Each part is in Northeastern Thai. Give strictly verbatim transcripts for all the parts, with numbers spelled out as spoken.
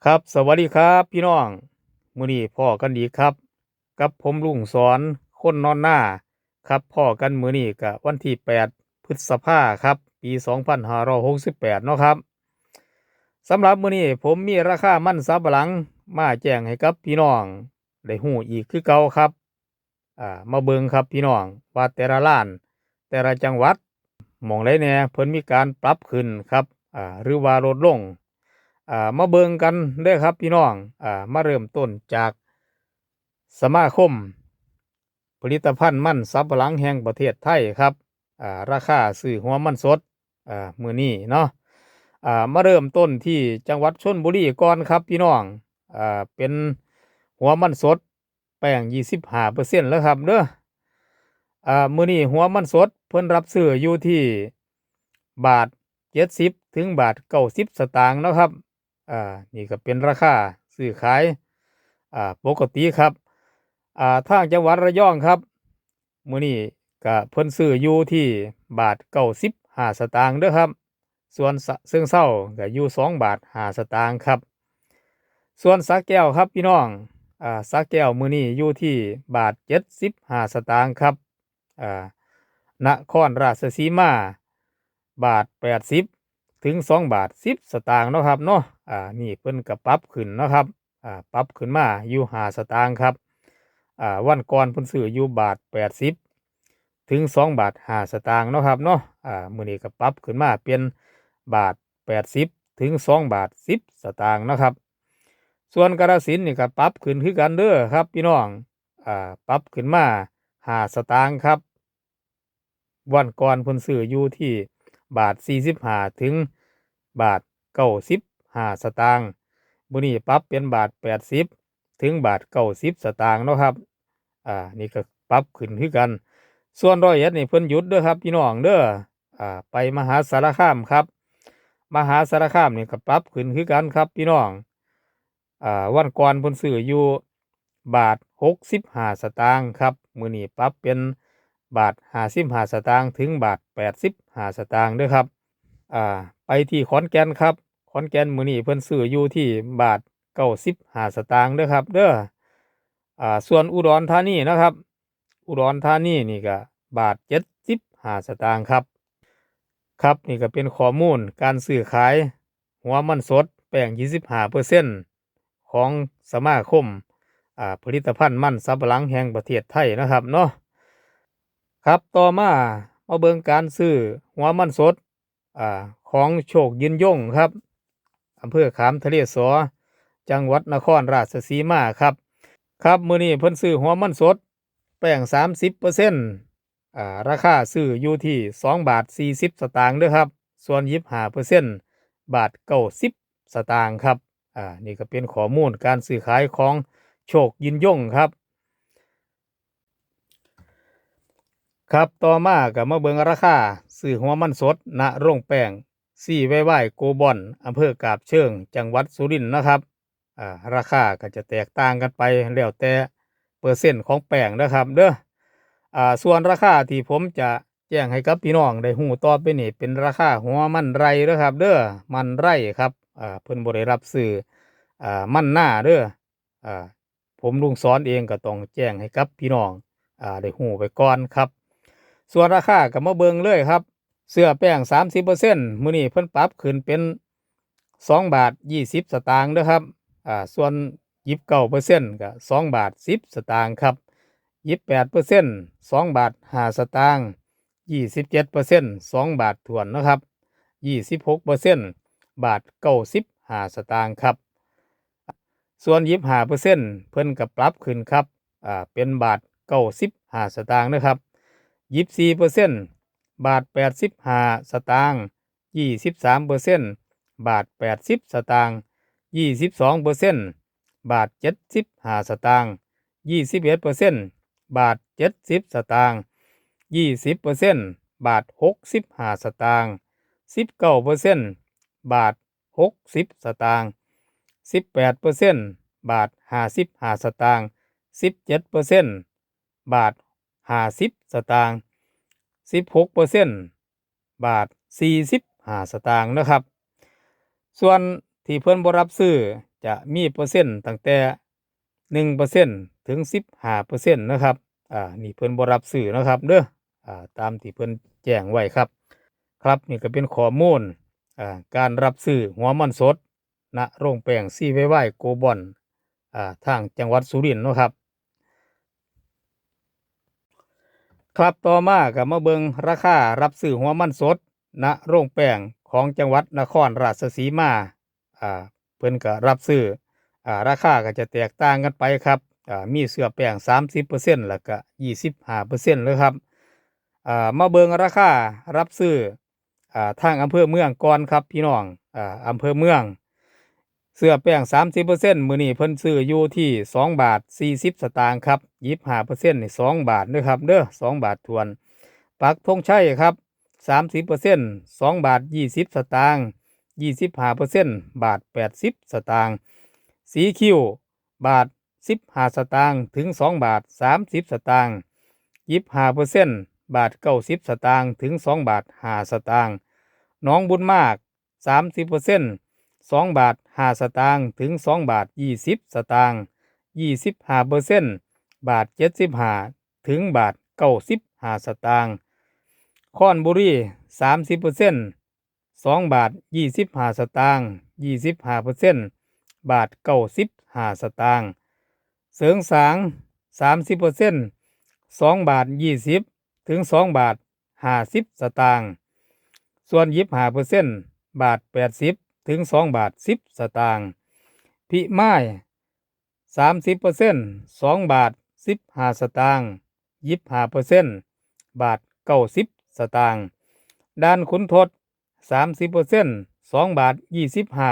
ครับ สวัสดีครับพี่น้อง มื้อนี้พ้อกันอีกครับ กับผมลุงสอน คนนอนนา ครับ พ้อกันมื้อนี้ก็วันที่แปด พฤษภาครับ ปีสองพันห้าร้อยหกสิบแปดเนาะครับ สำหรับมื้อนี้ผมมีราคามันสำปะหลังมาแจ้งให้กับพี่น้องได้ฮู้อีกคือเก่าครับ อ่า มาเบิ่งครับพี่น้อง ว่าแต่ละร้าน แต่ละจังหวัด หม่องใดแหน่เพิ่นมีการปรับขึ้นครับ อ่า หรือว่าลดลง อ่า มาเบิ่งกันเด้อครับพี่น้อง อ่า มาเริ่มต้นจากสมาคมผลิตภัณฑ์มันสำปะหลังแห่งประเทศไทยครับ อ่า ราคาซื้อหัวมันสด อ่า มื้อนี้เนาะ อ่า มาเริ่มต้นที่จังหวัดชลบุรีก่อนครับพี่น้อง อ่า เป็นหัวมันสด แป้ง ยี่สิบห้าเปอร์เซ็นต์ แล้วครับเด้อ อ่า มื้อนี้หัวมันสดเพิ่นรับซื้ออยู่ที่บาทเจ็ดสิบถึงบาทเก้าสิบสตางค์เนาะครับ อ่า นี่ก็เป็นราคาซื้อขาย อ่า ปกติครับ อ่า ทางจังหวัดระยองครับ มื้อนี้ก็เพิ่นซื้ออยู่ที่บาทเก้าสิบห้าสตางค์เด้อครับ ส่วนสะ เชิงเทราก็อยู่สองบาทห้าสตางค์ครับ ส่วนสระแก้วครับพี่น้อง อ่า สระแก้วมื้อนี้อยู่ที่บาทเจ็ดสิบห้าสตางค์ครับ อ่า นครราชสีมา บาทแปดสิบถึงสองบาทสิบสตางค์เนาะครับเนาะ อ่า นี่เพิ่นก็ปรับขึ้นเนาะครับ อ่า ปรับขึ้นมาอยู่ห้าสตางค์ครับ อ่า วันก่อนเพิ่นซื้ออยู่บาทแปดสิบถึงสองบาทห้าสตางค์เนาะครับเนาะ อ่า มื้อนี้ก็ปรับขึ้นมาเป็นบาทแปดสิบถึงสองบาทสิบสตางค์เนาะครับ ส่วนกาฬสินธุ์นี่ก็ปรับขึ้นคือกันเด้อครับพี่น้อง อ่า ปรับขึ้นมาห้าสตางค์ครับ วันก่อนเพิ่นซื้ออยู่ที่บาทสี่สิบห้าถึงบาทเก้าสิบห้าสตางค์ มื้อนี้ปรับเป็นบาทแปดสิบถึงบาทเก้าสิบสตางค์เนาะครับ อ่า นี่ก็ปรับขึ้นคือกัน ส่วนร้อยเอ็ดนี่เพิ่นหยุดเด้อครับพี่น้องเด้อ อ่า ไปมหาสารคามครับ มหาสารคามนี่ก็ปรับขึ้นคือกันครับพี่น้อง อ่า วันก่อนเพิ่นซื้ออยู่บาทหกสิบห้าสตางค์ครับ มื้อนี้ปรับเป็นบาทห้าสิบห้าสตางค์ถึงบาทแปดสิบห้าสตางค์เด้อครับ อ่า ไปที่ขอนแก่นครับ ขอนแก่นมื้อนี้เพิ่นซื้ออยู่ที่บาทเก้าสิบห้าสตางค์เด้อครับเด้อ อ่า ส่วนอุดรธานีนะครับ อุดรธานีนี่ก็บาทเจ็ดสิบห้าสตางค์ครับ ครับ นี่ก็เป็นข้อมูลการซื้อขายหัวมันสดแป้งยี่สิบห้าเปอร์เซ็นต์ของสมาคม อ่า ผลิตภัณฑ์มันสำปะหลังแห่งประเทศไทยนะครับเนาะ ครับ ต่อมา มาเบิ่งการซื้อหัวมันสด อ่า ของโชคยืนยงครับ อำเภอขามทะเลสอ จังหวัดนครราชสีมาครับ ครับ มื้อนี้เพิ่นซื้อหัวมันสด แป้งสามสิบเปอร์เซ็นต์ อ่า ราคาซื้ออยู่ที่สองบาทสี่สิบสตางค์เด้อครับ ส่วนยี่สิบห้าเปอร์เซ็นต์ บาทเก้าสิบสตางค์ครับ อ่า นี่ก็เป็นข้อมูลการซื้อขายของโชคยืนยงครับ ครับ ต่อมาก็มาเบิ่งราคาซื้อหัวมันสด ณ โรงแป้ง ซีวายวาย โกลบอล อำเภอกาบเชิง จังหวัดสุรินทร์นะครับ อ่า ราคาก็จะแตกต่างกันไปแล้วแต่เปอร์เซ็นต์ของแป้งนะครับเด้อ อ่า ส่วนราคาที่ผมจะแจ้งให้กับพี่น้องได้ฮู้ต่อไปนี้เป็นราคาหัวมันไร่เด้อครับเด้อ มันไร่ครับ อ่า เพิ่นบ่ได้รับซื้อ อ่า มันนาเด้อ อ่า ผมลุงสอนเองก็ต้องแจ้งให้กับพี่น้อง อ่า ได้ฮู้ไปก่อนครับ ส่วนราคาก็มาเบิ่งเลยครับ เสื้อแป้งสามสิบเปอร์เซ็นต์ มื้อนี้เพิ่นปรับขึ้นเป็นสองบาทยี่สิบสตางค์เด้อครับ อ่า ส่วนยี่สิบเก้าเปอร์เซ็นต์ ก็สองบาทสิบสตางค์ครับ ยี่สิบแปดเปอร์เซ็นต์ สองบาทห้าสตางค์ ยี่สิบเจ็ดเปอร์เซ็นต์ สองบาทถ้วนนะครับ ยี่สิบหกเปอร์เซ็นต์ บาทเก้าสิบห้าสตางค์ครับ ส่วนยี่สิบห้าเปอร์เซ็นต์ เพิ่นก็ปรับขึ้นครับ อ่า เป็นบาทเก้าสิบห้าสตางค์นะครับ ยี่สิบสี่เปอร์เซ็นต์ บาทแปดสิบห้าสตางค์ ยี่สิบสามเปอร์เซ็นต์ บาทแปดสิบสตางค์ ยี่สิบสองเปอร์เซ็นต์ บาทเจ็ดสิบห้าสตางค์ ยี่สิบเอ็ดเปอร์เซ็นต์ บาทเจ็ดสิบสตางค์ ยี่สิบเปอร์เซ็นต์ บาทหกสิบห้าสตางค์ สิบเก้าเปอร์เซ็นต์ บาทหกสิบสตางค์ สิบแปดเปอร์เซ็นต์ บาทห้าสิบห้าสตางค์ สิบเจ็ดเปอร์เซ็นต์ บาทห้าสิบสตางค์ สิบหกเปอร์เซ็นต์ บาทสี่สิบห้าสตางค์นะครับ ส่วนที่เพิ่นบ่รับซื้อ จะมีเปอร์เซ็นต์ตั้งแต่หนึ่งเปอร์เซ็นต์ถึงสิบห้าเปอร์เซ็นต์นะครับ อ่า นี่เพิ่นบ่รับซื้อนะครับเด้อ อ่า ตามที่เพิ่นแจ้งไว้ครับ ครับ นี่ก็เป็นข้อมูล อ่า การรับซื้อหัวมันสด ณ โรงแป้ง ซี วาย วาย โกลบอล อ่า ทางจังหวัดสุรินทร์เนาะครับ ครับ ต่อมาก็มาเบิ่งราคารับซื้อหัวมันสด ณ โรงแป้งของจังหวัดนครราชสีมา อ่า เพิ่นก็รับซื้อ อ่า ราคาก็จะแตกต่างกันไปครับ อ่า มีเชื้อแป้งสามสิบเปอร์เซ็นต์ แล้วก็ยี่สิบห้าเปอร์เซ็นต์เลยครับ อ่า มาเบิ่งราคารับซื้อ อ่า ทางอำเภอเมืองก่อนครับพี่น้อง อ่า อำเภอเมือง เชื้อแป้งสามสิบเปอร์เซ็นต์ มื้อนี้เพิ่นซื้ออยู่ที่สองบาทสี่สิบสตางค์ครับ ยี่สิบห้าเปอร์เซ็นต์ นี่สองบาทเด้อครับเด้อ สองบาทถ้วน ปักธงชัยครับ สามสิบเปอร์เซ็นต์ สองบาทยี่สิบสตางค์ ยี่สิบห้าเปอร์เซ็นต์ บาทแปดสิบสตางค์ สีคิ้ว บาทสิบห้าสตางค์ถึงสองบาทสามสิบสตางค์ ยี่สิบห้าเปอร์เซ็นต์ บาทเก้าสิบสตางค์ถึงสองบาทห้าสตางค์ หนองบุญมาก สามสิบเปอร์เซ็นต์ สองบาทห้าสตางค์ถึงสองบาทยี่สิบสตางค์ ยี่สิบห้าเปอร์เซ็นต์ บาทเจ็ดสิบห้าถึงบาทเก้าสิบห้าสตางค์ คอนบุรี สามสิบเปอร์เซ็นต์ สองบาทยี่สิบห้าสตางค์ ยี่สิบห้าเปอร์เซ็นต์ บาทเก้าสิบห้าสตางค์ เสริงสาง สามสิบเปอร์เซ็นต์ สองบาทยี่สิบถึงสองบาทห้าสิบสตางค์ ส่วนยี่สิบห้าเปอร์เซ็นต์ บาทแปดสิบถึงสองบาทสิบสตางค์ พิมาย สามสิบเปอร์เซ็นต์ สองบาทสิบห้าสตางค์ ยี่สิบห้าเปอร์เซ็นต์ บาทเก้าสิบสตางค์ ด่านขุนทด สามสิบเปอร์เซ็นต์ สองบาทยี่สิบห้า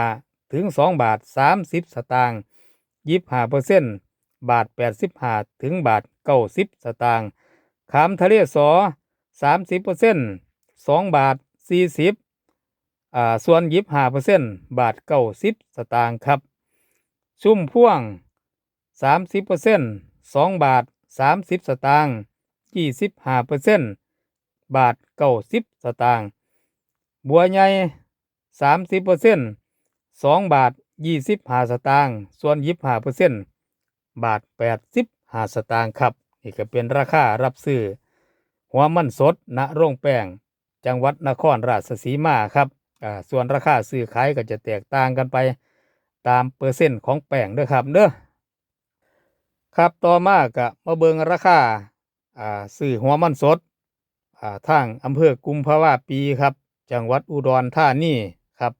ถึงสองบาทสามสิบสตางค์ ยี่สิบห้าเปอร์เซ็นต์ บาทแปดสิบห้าถึงบาทเก้าสิบสตางค์ ขามทะเลสอ สามสิบเปอร์เซ็นต์ สองบาทสี่สิบ อ่า ส่วนยี่สิบห้าเปอร์เซ็นต์ บาทเก้าสิบสตางค์ครับ ชุมพวง สามสิบเปอร์เซ็นต์ สองบาทสามสิบสตางค์ ยี่สิบห้าเปอร์เซ็นต์ บาทเก้าสิบสตางค์ บัวใหญ่ สามสิบเปอร์เซ็นต์ สองบาทยี่สิบห้าสตางค์ ส่วนยี่สิบห้าเปอร์เซ็นต์ บาทแปดสิบห้าสตางค์ครับ นี่ก็เป็นราคารับซื้อหัวมันสด ณ โรงแป้ง จังหวัดนครราชสีมาครับ อ่า ส่วนราคาซื้อขายก็จะแตกต่างกันไปตามเปอร์เซ็นต์ของแป้งเด้อครับเด้อ ครับ ต่อมาก็มาเบิ่งราคา อ่า ซื้อหัวมันสด อ่า ทางอำเภอกุมภาวาปีครับ จังหวัดอุดรธานีครับ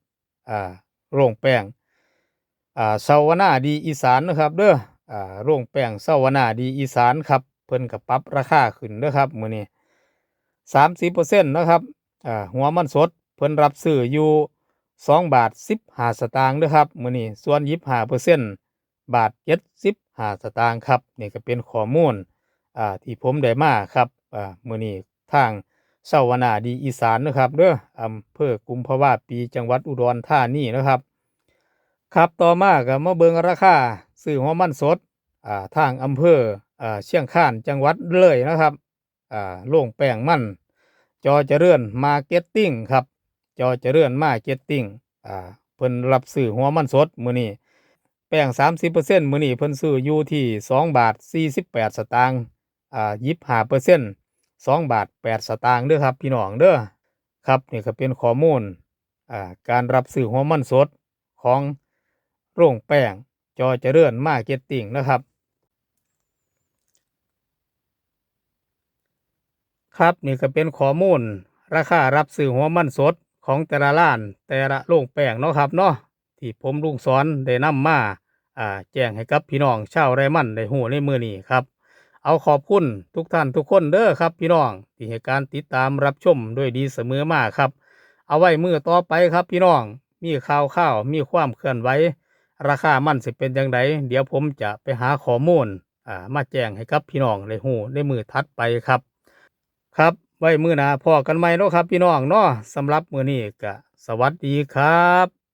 อ่า โรงแป้ง อ่า เสาวนาดีอีสานนะครับเด้อ อ่า โรงแป้งเสาวนาดีอีสานครับ เพิ่นก็ปรับราคาขึ้นเด้อครับ มื้อนี้ สามสิบเปอร์เซ็นต์นะครับ อ่า หัวมันสดเพิ่นรับซื้ออยู่สองบาทสิบห้าสตางค์เด้อครับ มื้อนี้ ส่วนยี่สิบห้าเปอร์เซ็นต์ บาทเจ็ดสิบห้าสตางค์ครับ นี่ก็เป็นข้อมูล อ่า ที่ผมได้มาครับ อ่า มื้อนี้ทางเสาวนาดีอีสานนะครับเด้อ อำเภอกุมภาวาปี จังหวัดอุดรธานีนะครับ ครับ ต่อมาก็มาเบิ่งราคาซื้อหัวมันสด อ่า ทางอำเภอ อ่า เชียงคาน จังหวัดเลยนะครับ อ่า โรงแป้งมัน จอเจริญมาร์เก็ตติ้งครับ จอเจริญมาร์เก็ตติ้ง อ่า เพิ่นรับซื้อหัวมันสดมื้อนี้ แป้งสามสิบเปอร์เซ็นต์ มื้อนี้เพิ่นซื้ออยู่ที่สองบาทสี่สิบแปดสตางค์ อ่า ยี่สิบห้าเปอร์เซ็นต์ สองบาทแปดสตางค์เด้อครับพี่น้องเด้อ ครับ นี่ก็เป็นข้อมูล อ่า การรับซื้อหัวมันสดของโรงแป้ง จอเจริญมาร์เก็ตติ้งนะครับ ครับ นี่ก็เป็นข้อมูลราคารับซื้อหัวมันสดของแต่ละร้าน แต่ละโรงแป้งเนาะครับเนาะ ที่ผมลุงสอนได้นำมา อ่า แจ้งให้กับพี่น้องชาวไร่มันได้ฮู้ในมื้อนี้ครับ เอาขอบคุณทุกท่านทุกคนเด้อครับพี่น้อง ที่ให้การติดตามรับชมด้วยดีเสมอมาครับ เอาไว้มื้อต่อไปครับพี่น้อง มีข่าวคราว มีความเคลื่อนไหว ราคามันสิเป็นจั่งใด เดี๋ยวผมจะไปหาข้อมูล อ่า มาแจ้งให้กับพี่น้องได้ฮู้ในมื้อถัดไปครับ ครับ ไว้มื้อหน้าพ้อกันใหม่เนาะครับพี่น้องเนาะ สำหรับมื้อนี้ก็สวัสดีครับ